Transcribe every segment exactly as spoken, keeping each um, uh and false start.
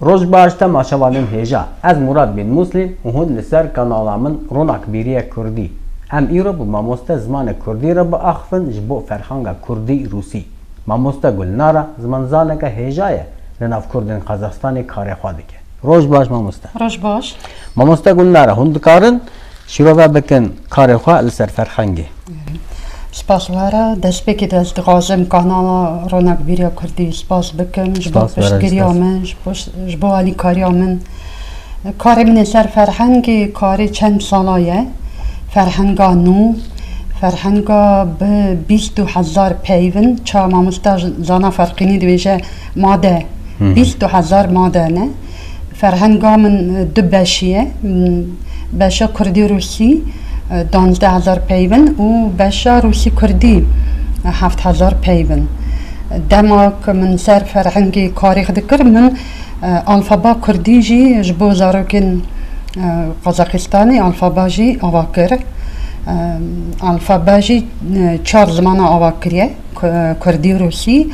Roj baş temaşevanên hêja. Ez Murad bin Muslim û hûn li ser kanala min Ronak Bîriye Kurdî. Em îro bi mamoste zimanê Kurdî re biaxivin ji bo ferhanga Kurdî Rûsî. Mamoste Gulnara zimanzaneke hêja ye, li nav Kurdên Qazaxistanê karê xwe dike. Roj baş mamoste. Roj baş. Mamoste Gulnara, hûn dikarin şîrove bikin karê xwe li ser ferhengê? Spas were. Destpêkê de ez dixwazim kanala Ronak Bîriya Kurdî spas bikim ji bo Spas were, piştgiriya spas. min, ji bo, ji bo alîkariya min. Karê min ê ser ferhengê karê çend sala ye. Ferhenga nû, ferhenga bi bîst û hezar peyvin, ça mamosta zana ferqînî dibêje made, Hı hı. bîst û hezar made ne. Ferhenga min, e, du beşî ye. M, beşa Kurdî Rûsî, e, duwazdeh hezar peyvin û beşa Rûsî Kurdî, e, heft hezar peyvin. Dema ku min ser ferhengê karê xwe dikir, min, e, alfaba Kurdî jî ji bo zarokên, e, Qazaxistanê alfaba jî ava kir. E, alfaba jî, e, çar zimana ava kiriye. Ku-, Kurdî, Rûsî,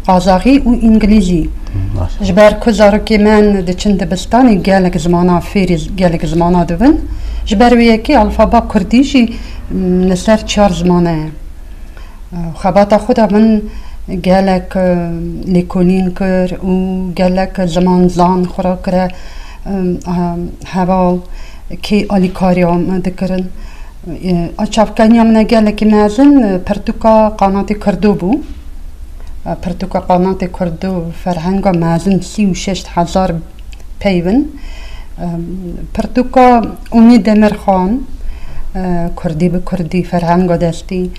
Qazaxî û Îngilîzî. Maşallah. Ji ber ku zarokê me diçin dibistanê gelek zimana fêrî z-, gelek zimana dibin. Ji ber wê yekê alfaba Kurdî jî, m, li ser çar zimane ye. Xebata xwe de min gelek, e, lêkolîn kir û gelek zimanzan xwe re kire, e, e, heval kê alîkariya me dikirin. E, a çavkaniya min e gelekî mezin, e, pirtûka Qanatê Kurdo bû. E, pirtûka Qanatê Kurdo ferhenga mezin sî û şeş hezar peyvin. E, pirtûka Umî Demirxan, e, Kurdî bi Kurdî, ferhenga destî.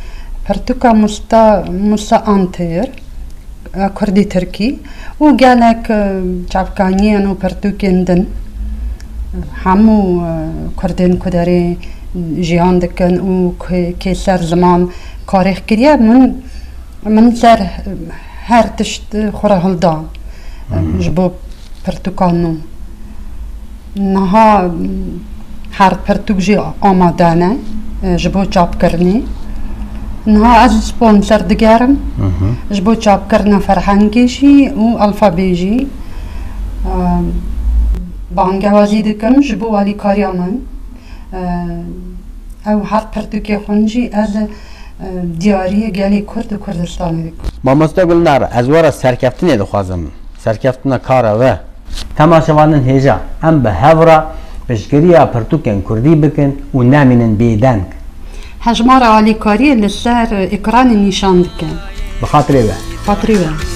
Pirtûka Musta, Musa Antir, e, Kurdî Tirkî û gelek, e, çavkaniyên û pirtûkên din. Hemû, e, Kurdên ku derê jiyan dikin û ku kê ser ziman karê kiriye, min, min ser, e, her tişt xwe re hilda, e, Hı hı. ji bo pirtûkan nû. Niha, m, her pirtûk jî amade ne, e, ji bo çapkirinê. Niha ez sponsor digerim, Hı hı. ji bo çapkirina ferhengê jî û alfabê jî. E, bangewazî dikim ji bo alîkariya min. E, ew her pirtûkê xwin jî ez, e, diyariyê gelê Kurd û Kurdistanê dikim. Mamoste Gulnar, ez we re serkeftinê dixwazim. Serkeftina kara we. Temaşevanên hêja, em bi hev re piştgiriya pirtûkên kurdî bikin û nemînin bêdeng. Hejmara alîkariyê li ser ekranê nîşan dike. Bi xatirê we. Xatirê we.